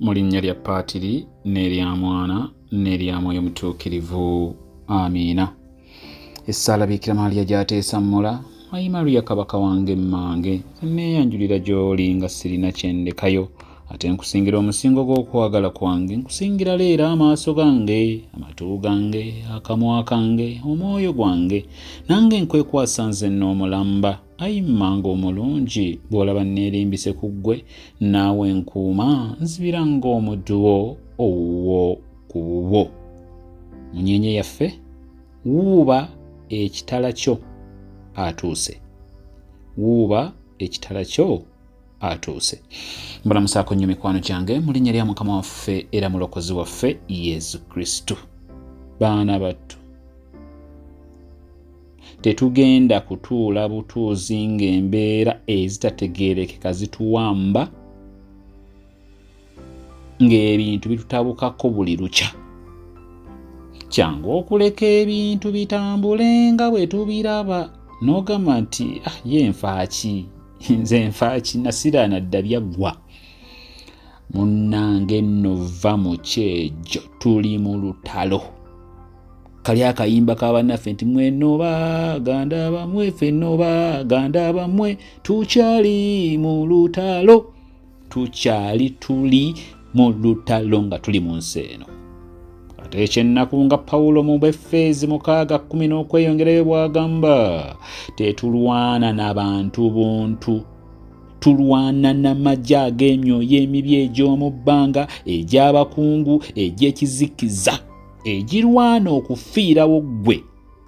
Mu linnya lya Paatiri n'erya Mwana n'erya Mwoyo Mutuukirivu. Amiina. Essaala Biikira Maria gy'ateesa mmula. Ayi Maria Kabaka wange mmange, nneeyanjulira gy'oli nga sirina kye ndekayo. Ate nkusingira omusingo gw'okwagala kwange, nkusingira leero amaaso gange, amatu gange, akamwa kange, omwoyo gwange. Nange nkwekwasa nze n'omulamba. Ayi mmange omulungi, bw'olaba nneerimbise ku ggwe, naawe nkuuma, nzibira ng'omuddu wo owuwo ku bubwo. Munyeenye yaffe, wuuba ekitala kyo atuuse. Wuuba ekitala kyo atuuse. Mbalamusaako nnyo mikwano gyange mu linnya lya Mukama waffe era Mulokozi waffe Yesu Kristo. Baana battu, tetugenda kutuula butuuzi ng'embeera ezitategeerekeka zituwamba, ng'ebintu bitutabukako buli lukya. Kyangu okuleka ebintu bitambule nga bwe tubiraba, n'ogamba nti ah, ye nfaaki, nze nfaaki, nasiraana dda, byaggwa. Munnange nno vva mu kyejo, tuli mu lutalo. Kali akayimba ka bannaffe nti mweno baganda bamwe, ffenno baganda bamwe, tukyali mu lutalo, tukyali tuli mu lutalo nga tuli mu nsi eno. Ate ekyennaku nga Pawulo mu Befeezi 6:10 n'okweyongerayo bw'agamba, tetulwana na bantu buntu, tulwana n'amagye ag'emyoyo emibi egy'omu bbanga, egy'abakungu, egy'ekizikiza, egirwana okufiirawo ggwe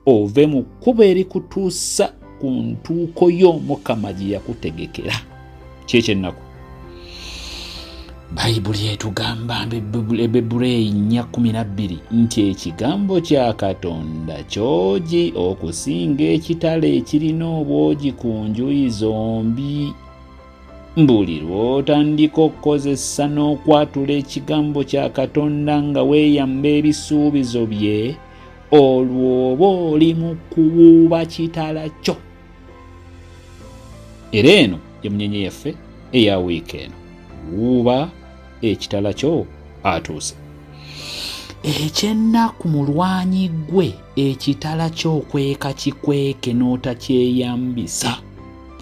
ove mu kkubo erikutuusa ku ntuuko y'Omukama gye yakutegekera. Kyekyennaku Bayibuli etugamba Ebebureeyi 4:12 nti ekigambo kya Katonda kyogi okusinga ekitala ekirina obwogi ku njuyi zombi. Buli lw'otandika okukozesa n'okwatula ekigambo kya Katonda nga weeyamba ebisuubizo bye, olwo oba oli mu kuwuuba kitala kyo. Era eno ye munyenye yaffe eya wiiki eno, wuuba ekitala kyo atuuse. Ekyennaku mulwanyi ggwe, ekitala ky'okweka kikweke n'otakyeyambisa,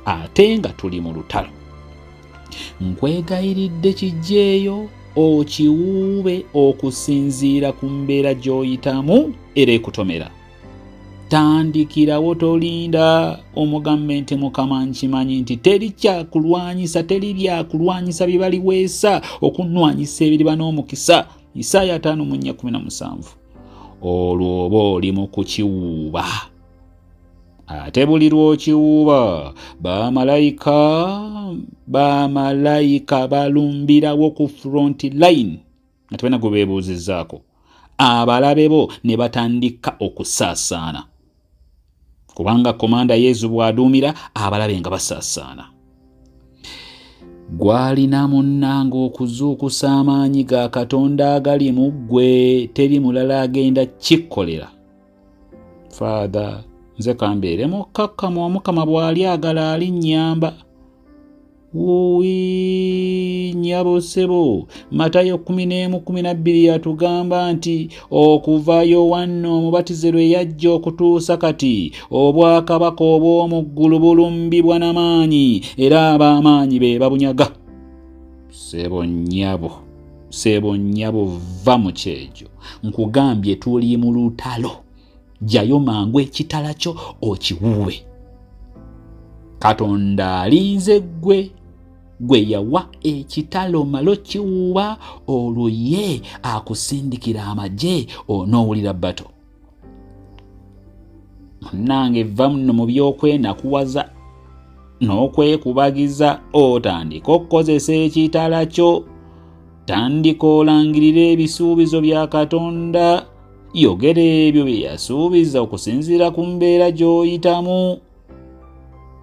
ate nga tuli mu lutalo. Nkwegayiridde kijjeeyo okiwuube okusinziira ku mbeera gy'oyitamu era ekutomera. Tandikirawo, tolinda, omugambe nti Mukama nkimanyi nti teri kyakulwanyisa, teri byakulwanyisa bye baliweesa okunwanyisa ebiriba n'omukisa. Isaaya 54:17. Olwo oba oli mu kukiwuuba. Ate buli lw'okiwuuba, bamalayika balumbirawo ku front line nga tebalina gwe beebuuzizzaako, abalabe bo ne batandika okusaasaana, kubanga komanda Yezu bw'aduumira abalabe nga basaasaana. Gwalina munnange okuzuukusa amaanyi ga Katonda agali mu ggwe, teri mulala agenda kikkolera. Father, nze kambeere mukkakkamu, Omukama bw'ali agala alinnyamba. Wuwi nnyabo ssebo, Matayo 11:12 yatugamba nti okuva Yowanna omubatize lwe yajja okutuusa kati, obwakabaka obw'omu ggulu bulumbibwa na maanyi, era ab'amaanyi be babunyaga. Ssebo nnyabo, ssebo nnyabo, vva mu kyejo. Nkugambye tuli mu lutalo. Jjayo mangu ekitala kyo okiwuwe. Katonda alinze ggwe, gwe yawa ekitala omale okiwuuba, olwo ye akusindikira amagye onoowulira bato. Munnange vva muno mu by'okwenakuwaza n'okwekubagiza, otandike okukozesa ekitala kyo. Tandika olangirire ebisuubizo bya Katonda, yogera ebyo bye yasuubiza okusinziira ku mbeera gy'oyitamu.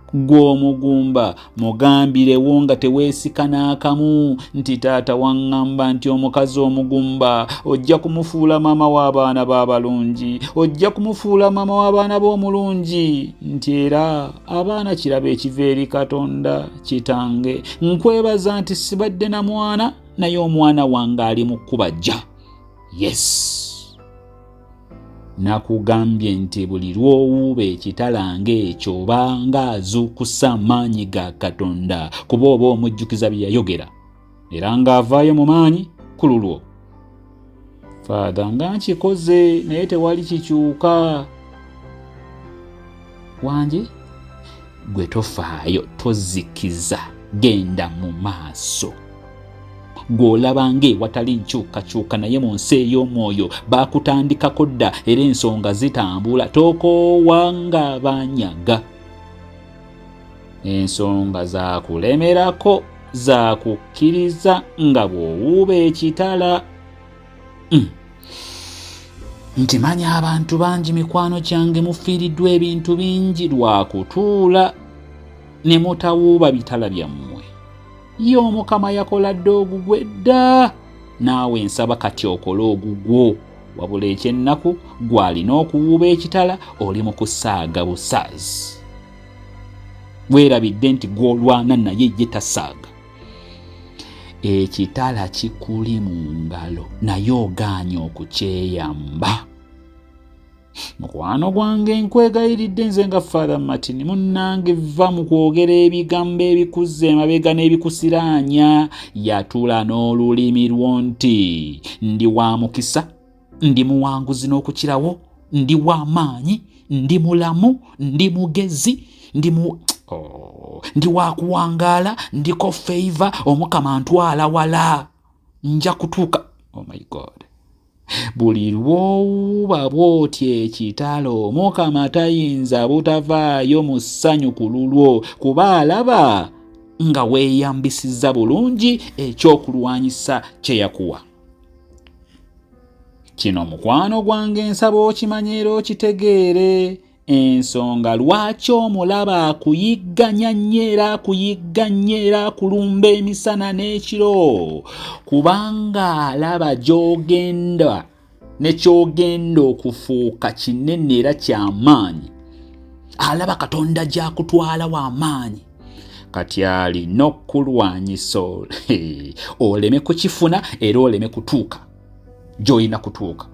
Ggwe omugumba mugambirewo nga teweesika n'akamu nti taata waŋŋamba nti omukazi omugumba ojja kumufuula maama w'abaana b'abalungi, ojja kumufuula maama w'abaana b'omulungi, nti era abaana kirabo ekiva eri Katonda. Kitange, nkwebaza nti sibadde na mwana, Naye omwana wange ali mu kubajja. Yes, nakugambye nti buli lw'owuuba ekitala ng'ekyo obanga azuukusa amaanyi ga Katonda, kuba oba omujjukiza bye yayogera, era ng'avaayo mu maanyi ku lulwo. Father, nga nkikoze naye tewali kikyuka. Wangi, gwe tofaayo, tozikiza, genda mu maaso. Gw'olaba ng'ewatali nkyukakyuka, naye mu nsi ey'omwoyo baakutandikako dda era ensonga zitambula. Tokoowa nga banyaga. Ensonga zakulemerako, zakukkiriza nga bw'owuuba ekitala. Nti manya abantu bangi, mikwano kyange, mufiiriddwa ebintu bingi lwakutuula ne mutawuuba bitala byammwe. Ye Omukama yakola dda ogugwe dda, naawe nsaba kati okole ogugwo. Wabula ekyennaku, gw'alina okuwuuba ekitala oli mu kusaaga busaazi, weerabidde nti gw'olwana naye ye tasaaga. Ekitala kikuli mu ngalo naye ogaanye okukyeyamba. Mukwano gwange, nkwegayiridde nze nga Father Martin munnange, va mu kwogera ebigambo ebikuzza emabega n'ebikusiraanya. Yatula n'olulimi lwo nti ndi wa mukisa, ndi muwanguzi n'okukirawo, ndi wa maanyi, ndi mulamu, ndi mugezi, ndi mu oh, ndi wakuwangaala, ndiko favor, Omukama ntwala wala, nja kutuuka. Oh my God, buli lw'owuuba bw'otyo ekitala, Omukama tayinza butavaayo mu ssanyu ku lulwo, kuba alaba nga weeyambisizza bulungi ekyokulwanyisa kye yakuwa. Kino, mukwano gwange, nsaba okimanye era okitegeere ensonga lwaki omulaba akuyigganya nnyo era akuyigga nnyo era akulumba emisana n'ekiro, kubanga alaba gy'ogenda ne ky'ogenda okufuuka kinene era kyamaanyi. Alaba Katonda gy'akutwala w'amaanyi, kati alina okukulwanyisa oleme kukifuna era oleme kutuuka gy'olina kutuuka.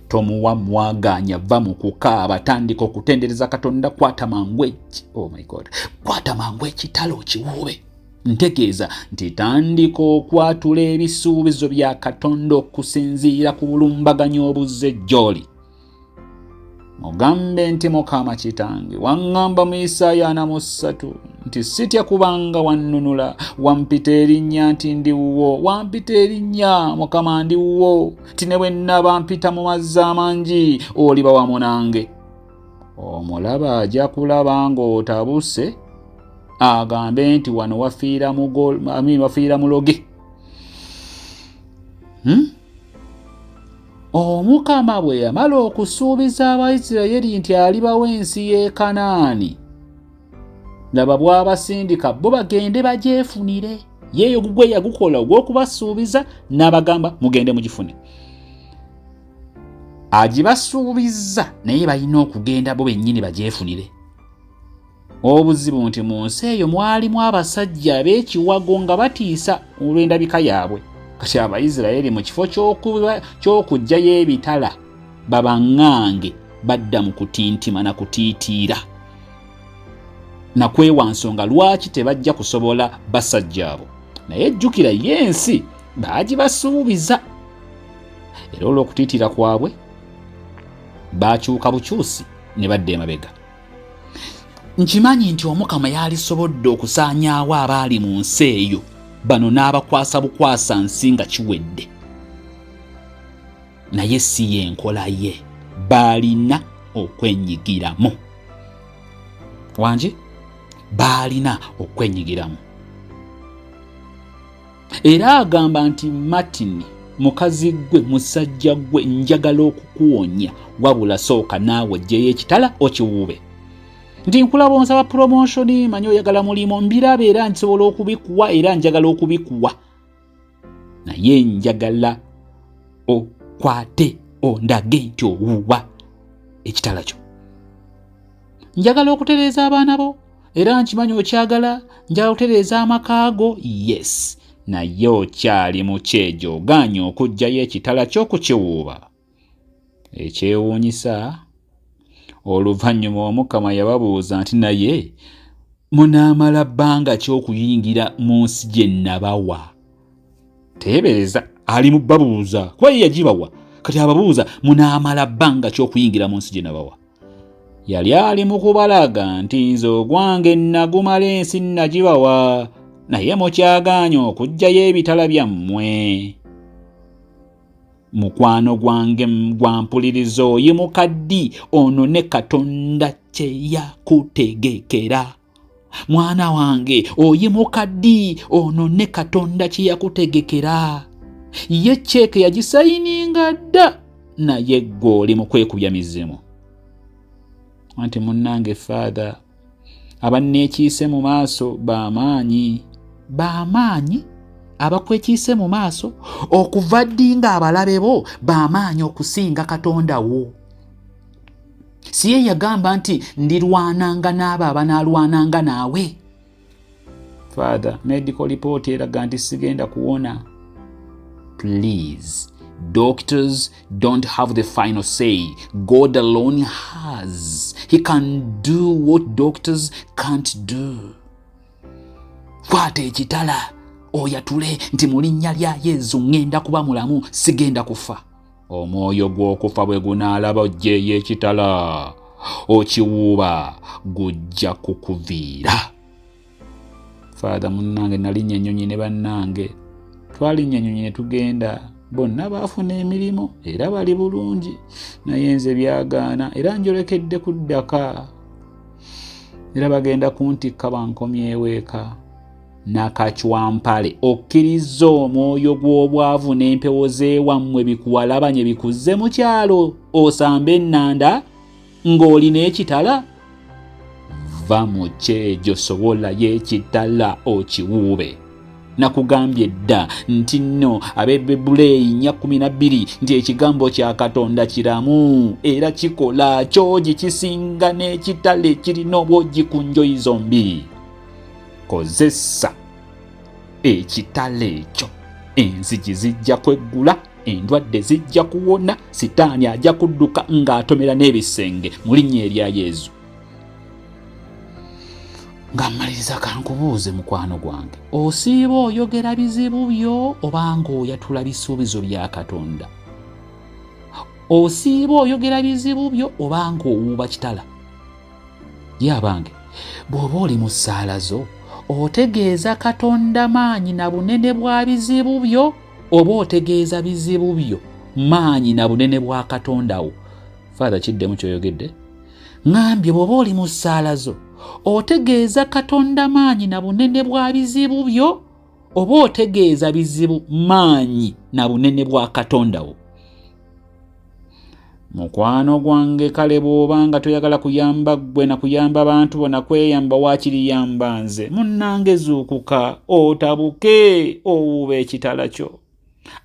Tomuwa mwaganya, va mu kukaaba, tandika okutendereza Katonda. Kwata mangu, oh my God, kwata mangu ekitala okiwuube. Ntegeeza nti tandika okwatula ebisuubizo bya Katonda okusinziira ku bulumbaganyi obuzze gy'oli. Mugambe nti, Mukama kitange, waŋŋamba mu Isaaya 43 nti sitya kubanga wannunula, wampita erinnya nti ndi wuwo, wampita erinnya, Mukama, ndi wuwo, nti ne bwe nnaba mpita mu mazzi amangi, oliba wamu nange. Omulaba ajja kulaba ng'otabuse, agambe nti wano wafiira muloge, Omukama bwe yamala okusuubiza Abayisirayeli nti alibawa ensi y'e Kanaani, laba bw'abasindika bo bagende bagyefunire. Yeeyo gugwe yagukola ogw'okubasuubiza, n'abagamba mugende mugifune. Agibasuubizza, naye balina okugenda bo bennyini bagyefunire. Obuzibu nti mu nsi eyo mwalimu abasajja ab'ekiwago nga batiisa olw'endabika yaabwe. Kati Abayisirayeli mu kifo ky'okuggyayo ebitala babaŋŋange, badda mu kutintima na kutiitiira nakwewa nsonga lwaki tebajja kusobola basajja abo. Naye jjukira, ye ensi baagibasuubiza, era olw'okutiitiira kwabwe baakyuka bukyusi ne badda emabega. Nkimanyi nti Omukama yalisobodde okusaanyaawo abaali mu nsi eyo bano n'abakwasa bukwasa nsi nga kiwedde, naye si y'enkola ye. Baalina okwenyigiramu. Wangi, baalina okwenyigiramu. Era agamba nti, Martin, mukazi gwe, musajja gwe, njagala okukuwonya, wabula sooka naawe ojjeyo ekitala okiwuube. Nti nkulaba onsaba promotion, manyi oyagala mulimu, mbiraba era nsobola okubikuwa, era njagala okubikuwa, naye njagala okwate ondage nti owuuba ekitala kyo. Njagala okutereeza abaana bo, era nkimanyi okyagala, njagala okutereeza amaka go, yes, Naye okyali mu kyejo ogaanye okuggyayo ekitala ky'okukiwuuba. Ekyewuunyisa, oluvannyuma Omukama yababuuza nti, Naye munaamala bbanga ki okuyingira mu nsi gye nabawa? Teebereza ali mu babuuza, kuba ye yagibawa. Kati ababuuza, munaamala bbanga ki okuyingira mu nsi gye nabawa? Yali ali mu kubalaga nti nze ogwange nagumala ensi nagibawa, naye mukyagaanye okuggyayo ebitala byammwe. Mukwano gwange gwampuliriza, oyimuka ddi onone Katonda kye yakutegekera? Mwana wange, oyimuka ddi onone Katonda kye yakutegekera? Ye ceeke yagisayininga dda, naye ggwe oli mu kwekubya mizimu. Anti munnange Faather, abanneekiise mu maaso b'amaanyi, b'amaanyi abakwekiise mu maaso okuva ddi ng'abalabe bo b'amaanyi okusinga Katonda wo? Si ye yagamba nti ndirwananga n'abo abanaalwananga naawe? Father, medical report eraga nti sigenda kuwona. Please, doctors don't have the final say. God alone has. He can do what doctors can't do. Kwata ekitala oyatule nti mu linnya lya Yezu ŋŋenda kuba mulamu, sigenda kufa. Omwoyo gw'okufa bwe gunaalaba oggyeeyo ekitala okiwuuba, gujja kukuviira. Father, munnange, nalinnya ennyonyi ne bannange, twalinnya ennyonyi ne tugenda, bonna baafuna emirimu era bali bulungi, naye nze byagaana era njolekedde kuddaka, era bagenda kuntikka bankomyewo eka nakacwampale. Okkiriza omwoyo gw'obwavu n'empewo z'ewammwe bikuwalabanye bikuzze mu kyalo osambe ennanda ng'olina ekitala? Va mu kyejo, sobolayo ekitala okiwuube. Nakugambye dda nti nno Abeebuleeyi 4:12 nti ekigambo kya Katonda kiramu era kikola, kyogi kisinga n'ekitala ekirina obwogi ku njoyi zombi. Kozesa ekitala ekyo, enzigi zijja kweggula, endwadde zijja kuwona, sitaani ajja kudduka ng'atomera n'ebisenge mu linnya erya Yezu. Nga mmaliriza, kankubuuze mukwano gwange, osiiba oyogera bizibu byo oba ng'oyatula bisuubizo bya Katonda? Osiiba oyogera bizibu byo oba ng'owuuba kitala? Ye abange, bw'oba oli mu ssaala zo, otegeeza Katonda maanyi na bunene bwa bizibu byo oba otegeeza bizibu byo maanyi na bunene bwa Katonda wo? Father, kiddemu kyoyogedde. Ŋambye, bw'oba oli mu ssaala zo, otegeeza Katonda maanyi na bunene bwa bizibu byo oba otegeeza bizibu maanyi na bunene bwa Katonda wo? Mukwano gwange, kale bw'oba nga toyagala kuyamba ggwe na kuyamba bantu bo nakweyamba, waakiri yamba nze. Munnange, zuukuka otabuke owuuba ekitala kyo.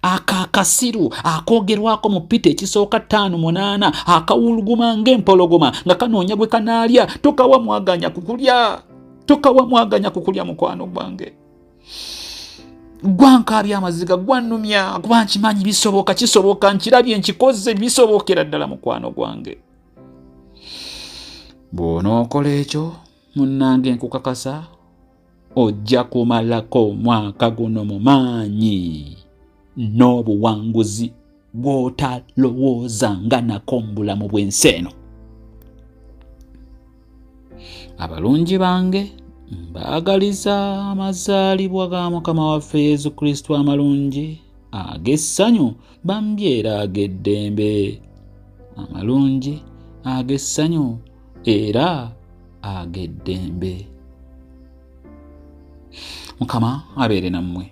Ako akasiru akoogerwako mu Pita ekisooka 5:8, akawuluguma ng'empologoma nga kanoonya gwe kanaalya, tokawa mwaganya kukulya, tokawa mwaganya kukulya. Mukwano gwange, gwankaabya amaziga, gwannumya, kuba nkimanyi bisoboka, kisoboka, nkirabye, nkikoze, bisobokera ddala. Mukwano gwange, bw'onookola ekyo, munnange, nkukakasa ojja kumalako omwaka guno mu maanyi n'obuwanguzi bw'otalowoozanga nako mu bulamu bw'ensi eno. Abalungi bange, mbaagaliza amazaalibwa ga Mukama waffe Yesu Kristo amalungi, ag'essanyu bambi era ag'eddembe, amalungi, ag'essanyu era ag'eddembe. Mukama abeere nammwe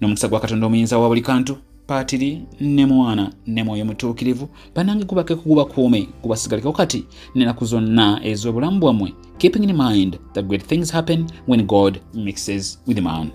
n'omukisa gwa Katonda omuyinza wa buli kantu, Paatiri ne Mwana ne Mwoyo Mutuukirivu, bannange, gubakeko, gubakuume, gubasigalikeko kati nenaku zonna ez'obulamu bwammwe, keeping in mind that great things happen when God mixes with man.